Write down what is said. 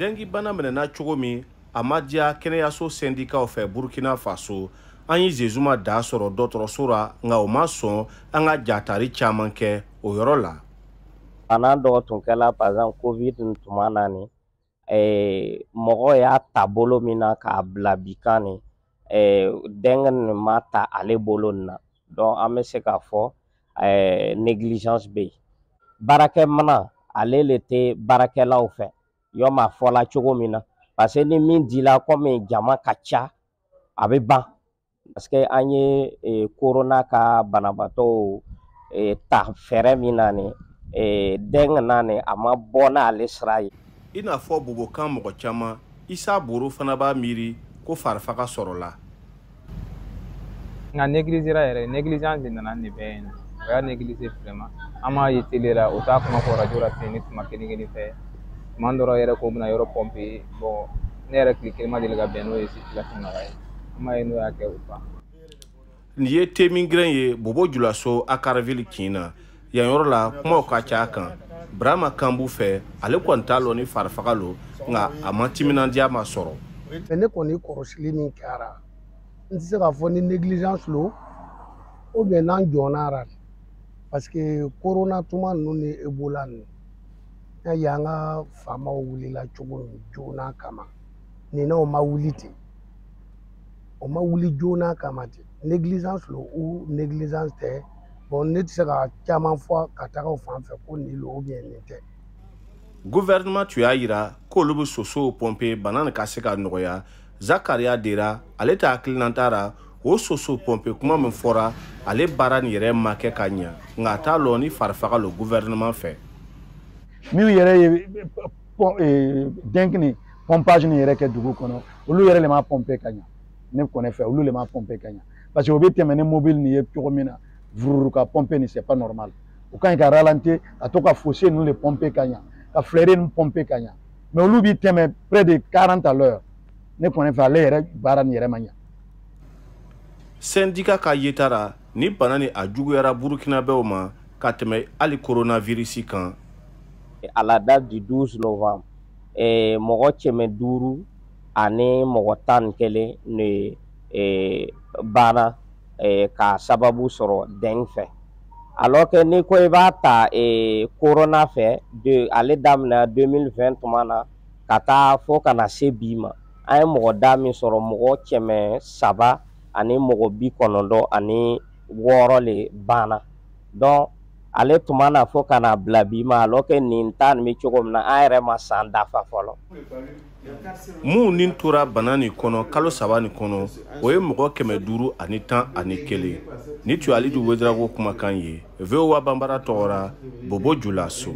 Dengue bana minɛna cogo min, a ma diya kɛnɛyaso sɛndikaw fɛ Burkina Faso. An ye Zezuma da sɔrɔ dɔgɔtɔrɔso la, nka o ma sɔn an ka jatari caman kɛ o yɔrɔ la. Bana dɔw tun kɛla, par exemple Covid tuma na nin, mɔgɔ y'a ta bolo min na k'a bila bi kan nin, dengue nin ma ta ale bolo nin na. Donc an bɛ se k'a fɔ négligence bɛ yen. Baarakɛminɛn ale le tɛ baarakɛlaw fɛ yɔrɔ a fɔla cogo min na, parce que ni min dila, komi jama ka ca, a bɛ ban, parce que an ye corona ka banabaatɔw ta fɛɛrɛ min na nin, dengue na nin, a ma bɔ n'ale sira ye. I n'a fɔ bobokan mɔgɔ caman, Isa Boro fana b'a miiri ko farifaga sɔrɔla. Nka négligera yɛrɛ, négligence de nana nin bɛɛ ye. O y'a négliger vraiment. An m'a ye télé la, o t'a kuma fɔ radio la ten, ni tuma kelen kelen fɛ tuma dɔ la yɛrɛ, k'o bɛna yɔrɔ pomper. Bon, ne yɛrɛ tile kelen ma deli ka bɛn n'o ye circulation nɔgɔya ye. An m'a ye n'o y'a kɛ o pas. Nin ye Temingren ye Bobo Julaso Akaraville kin na. Yan yɔrɔ la, kumaw ka ca a kan. Burama Kanbu fɛ, ale kɔni t'a lɔn ni farifaga lo, nka a ma timinandiya ma sɔrɔ. Ne kɔni kɔrɔsili min kɛra, n tɛ se k'a fɔ ni négligence lo ou bien n'an jɔnna la, parce que corona tuma ninnu ni Ebola ninnu, n'a ye an ka faamaw wulila cogo min joona kama nin na, o ma wuli ten, o ma wuli joona kama ten. Négligence lo ou négligence tɛ, bon, ne tɛ se ka caman fɔ ka taga o fan fɛ ko nin lo ou bien nin tɛ. Gouvernement tun y'a yira k'olu bɛ sosow pɔnpe bana nin ka se ka nɔgɔya. Zakaria Dera, ale ta hakilinata ra, o soso pɔnpe kuma min fɔra, ale baara nin yɛrɛ ma kɛ ka ɲa, nka a t'a lɔn ni farifaga lo gouvernement fɛ. Minnu yɛrɛ ye dengue ni pompage ni yɛrɛ kɛ dugu kɔnɔ, olu yɛrɛ le ma pomper ka ɲa. Ne kɔni fɛ, olu le ma pomper ka ɲa, parce que o bɛ tɛmɛ ni mobili nin ye cogo min na vururu ka pomper nin, c'est pas normal. O ka ɲi ka ralentir, ka to ka fossé ninnu le pomper ka ɲa, ka fleuret ninnu pomper ka ɲa, mais olu bi tɛmɛ près de 40 à l'heure. Ne kɔni fɛ, ale yɛrɛ baara nin yɛrɛ ma ɲa. Syndicat ka yeta ra, ni bana ni a juguyara Burkinabɛw ma ka tɛmɛ hali coronavirus kan. À la date du 12 novembre, mɔgɔ 511 ne banna k'a sababu sɔrɔ dengue fɛ, alors que n'i ko i b'a ta corona fɛ de, ale daminɛ 2020 tuma na ka taa fo ka na se bi ma, an ye mɔgɔ da min sɔrɔ, mɔgɔ 396 le banna. Donc ale tuma na fo ka na bila bi ma, alors que nin ta nin bɛ cogo min na, an yɛrɛ ma san dafa fɔlɔ. Mun nin tora bana nin kɔnɔ kalo 3 nin kɔnɔ, o ye mɔgɔ 511. Ni tun ye Alidu Wedarago kumakan ye, VOA Banbara tɔgɔra, Bobo Julaso.